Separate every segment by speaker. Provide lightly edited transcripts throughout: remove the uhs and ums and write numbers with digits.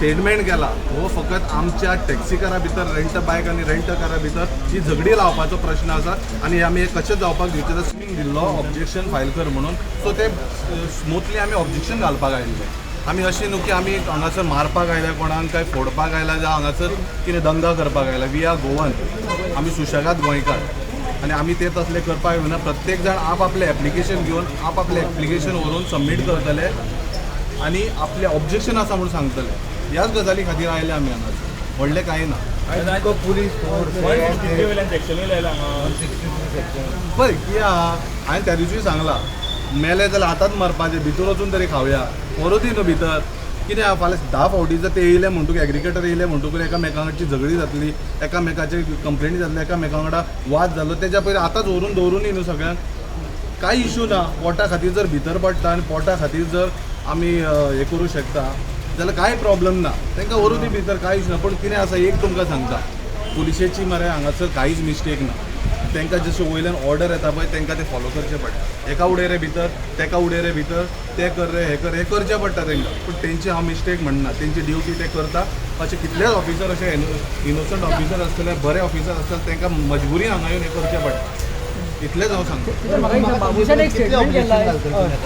Speaker 1: Statement केला हो फकत आमच्या टॅक्सीकारा भितर, रेंट बायक आनी रेंट कारा भितर ही झगडी लावपाचो प्रश्न आसा आनी आमी हे कशें जावपाक दिवचे? स्विंग दिल्लो ऑब्जेक्शन फायल कर म्हणून, सो ते स्मुथली आमी ऑब्जेक्शन घालपाक आयिल्ले. आमी अशें न्हू की आमी हांगासर मारपाक आयल्या कोणाक, काय फोडपाक आयला, जावं हांगासर कितें दंगा करपाक आयला. We are Goan. आमी सुशेगाद गोंयकार आनी आमी ते तसले करपाक येवना. प्रत्येक जाण आपआपलें एप्लिकेशन घेवन, आपआपलें एप्लिकेशन व्हरून सबमीट करतले आनी आपलें ऑब्जेक्शन आसा म्हणून सांगतले. ह्याच गजाली खातीर आयले आमी हांगासर, व्हडलें कांय ना.
Speaker 2: पुलीस फोर्स
Speaker 3: 163 वयल्यान सेक्शनूय लायला हांगा.
Speaker 1: पळय कितें आहा, हांवें त्या दिसूय सांगलां, मेले जाल्यार आतांच मरपाचें, भितर वचून तरी खावया. व्हरूं दी न्हू भितर. कितें आहा, फाल्यां 10 फावटी जर ते येयले म्हणटकूच, एग्रीगेटर येयले म्हणटकूच एकामेकांची झगडी जातली, एकामेकाचे कंप्लेनी जातली, एकामेका वांगडा वाद जालो. तेज्या पयलीं आतांच व्हरून दवरूं न्ही न्हू सगळ्यांक. कांय इशू ना. पोटा खातीर जर भितर पडटा आनी पोटा खातीर जर आमी हें करूं शकता जाल्यार कांय प्रॉब्लम ना. तांकां व्हरूं दी भितर, कांय इशू ना. पूण कितें आसा, एक तुमकां सांगता, पुलिशेची मरे हांगासर कांयच मिस्टेक ना. तांकां जशें वयल्यान ऑर्डर येता पळय, तांकां ते फॉलो करचें पडटा. एका उडय रे भितर, तेका उडय रे भितर, तें कर रे, हें कर, हें करचें पडटा तांकां. पूण तेंची हांव मिस्टेक म्हणना. तेंची ड्युटी ते करता. अशे कितलेच ऑफिसर अशे इनोसंट ऑफिसर आसतले, बरे ऑफिसर आसतले, तांकां मजबुरी हांगा येवन हें करचें पडटा. इतलेंच हांव सांगता.
Speaker 4: म्हाका एक सांग, बाबूशान एक स्टेटमेंट केला.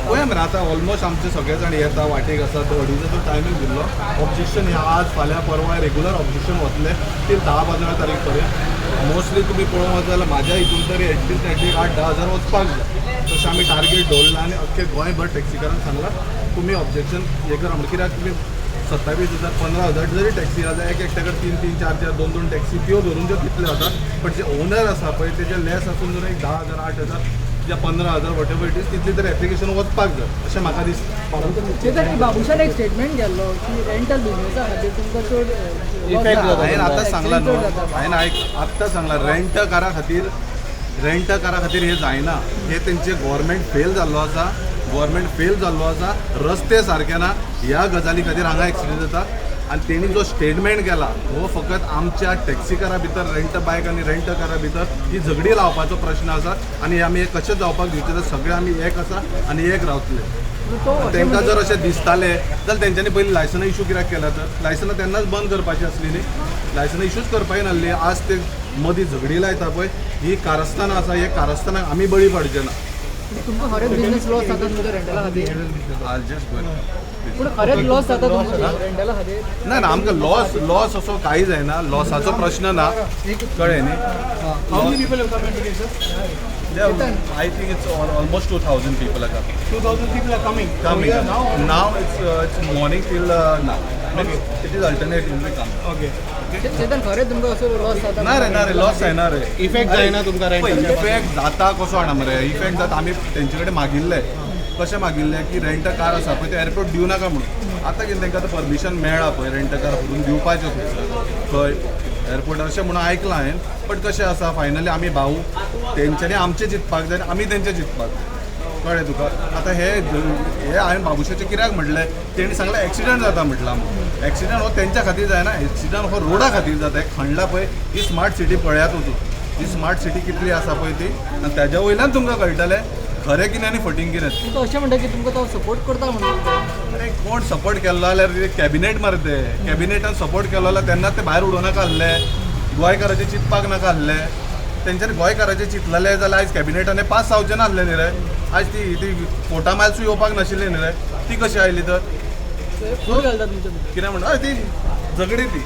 Speaker 1: पळया मरे, आतां ऑलमोस्ट आमचे सगळे जाण येता, वाटेक आसा. 2.5चो टायमींग दिल्लो. ऑब्जेक्शन हे आज, फाल्यां, परवां रेगुलर ऑब्जेक्शन वतले ते 10-15 तारीख पर्यंत. मोस्टली तुमी पळोवंक वचत जाल्यार म्हाज्या हितून तरी एटलिस्ट एटलिस्ट 8-10 हजार वचपाक जाय. तशें आमी टार्गेट दवरला आनी अख्खे गोंयभर टॅक्सीकारांक सांगलां, तुमी ऑब्जेक्शन हें करा म्हणून. कित्याक तुमी 27,000, 15,000 जरी टॅक्सी आसा, एक एकट्या कडेन तीन तीन, चार चार, दोन दोन टॅक्सी, त्यो धरून त्यो कितल्यो जाता? बट जे ओनर आसा पळय, तेजे लेस आसून जर एक 10,000, 8,000 या 15,000, what ever it is, तितली तरी एप्लिकेशन वचपाक जाय अशें म्हाका दिसता.
Speaker 4: चेतन, बाबूशान एक स्टेटमेंट केल्लो की रेंटल बिझनेसा खातीर तुमकां चड
Speaker 2: Effect जाता.
Speaker 1: हांवें आतांच सांगलां न्हू.
Speaker 4: चड जाता.
Speaker 1: हांवें आयक, आत्तां सांगलां, रेंट कारा खातीर हें जायना. हे तेंचे गोवोरमेंट फेल जाल्लो आसा, गोवोरमेंट फेल जाल्लो आसा. रस्ते सारके ना, ह्या गजाली खातीर हांगा एक्सिडंट जाता. आनी तेणी जो स्टेटमेंट केला हो फकत आमच्या टॅक्सीकारा भितर, रेंट बायक आनी रेंट कारा भितर ही झगडी लावपाचो प्रश्न आसा आनी आमी हे कशें जावपाक दिवचे ना. सगळे आमी एक आसा आनी एक रावतले.
Speaker 4: तो अशें
Speaker 1: तांकां जर अशें दिसतालें जाल्यार तेंच्यांनी पयलीं लायसनां इशू कित्याक केला? तर लायसनां तेन्नाच बंद करपाची आसली न्ही, लायसनां इशूच करपाक नासली. आज ते मदीं झगडी लायता पळय, ही कारस्थानां आसा. हे कारस्थानाक आमी बळी पडचे ना.
Speaker 4: तुमकां खरेंच बिझनेस लॉस जाता तुमच्या रेंटला खातीर?
Speaker 1: जस्ट.
Speaker 4: पूण खरेंच लॉस जाता तुमकां रेंटला खातीर?
Speaker 1: ना ना, आमकां लॉस लॉस असो कांय जायना. लॉसाचो प्रश्न ना, कळ्ळें न्ही?
Speaker 5: How many people have come in today, sir?
Speaker 1: I think it's almost 2,000 people are coming.
Speaker 5: 2,000 people are coming.
Speaker 1: Coming.
Speaker 5: Here now?
Speaker 1: Now it's morning till now. Means it is alternate, will be coming.
Speaker 5: Okay.
Speaker 4: Chetan, खरेंच तुमकां असो loss जाता?
Speaker 1: ना रे, ना रे, loss जायना रे.
Speaker 2: इफेक्ट जायना तुमकां रेंटाच्या?
Speaker 1: इफेक्ट जाता कसो जाणा मरे, इफेक्ट जाता. आमी तेंचे कडेन मागिल्ले, कशें मागिल्लें की रेंट कार आसा पळय ते एअरपोर्ट दिवं नाका म्हणून. आतां कितें, तांकां आतां परमिशन मेळ्ळां पळय रेंट कार व्हरून दिवपाचें थंयसर खंय एअरपोर्टार, अशें म्हणून आयकलां हांवें. बट कशें आसा, फायनली आमी भाऊ, तेंच्यांनी आमचें चिंतपाक जाय आनी आमी तेंचें चिंतपाक जाय. कळ्ळें तुका? आतां हे हे हांवें बाबुशाचें कित्याक म्हटलें, तेणी सांगलें एक्सिडंट जाता म्हटलां म्हणून. एक्सिडंट हो तेंच्या खातीर जायना, एक्सिडंट हो रोडा खातीर जाता. खणला पळय, ही स्मार्ट सिटी पळयात वचून, ही स्मार्ट सिटी कितली आसा पळय ती, आनी तेज्या वयल्यान तुमकां कळटलें खरें कितें आनी फटींग कितें.
Speaker 4: तुमकां अशें म्हणटा की तुमकां तो सपोर्ट करता म्हणून.
Speaker 1: अरे, कोण सपोर्ट केल्लो जाल्यार कॅबिनेट मरे ते. कॅबिनेटान सपोर्ट केलो जाल्यार तेन्नाच ते भायर उडोवं नाका आसले? गोंयकाराचें चिंतपाक नाका आसलें तेंच्यांनी? गोंयकाराचें चिंतलेलें जाल्यार आयज कॅबिनेटान पास जावचें नासलें न्ही रे. आयज ती ती फोर्टा मायल्सूय येवपाक नाशिल्ली न्ही रे. ती कशी आयली तर?
Speaker 4: कोण घालता तुमच्या
Speaker 1: कितें म्हणटा? हय, ती झगडी ती.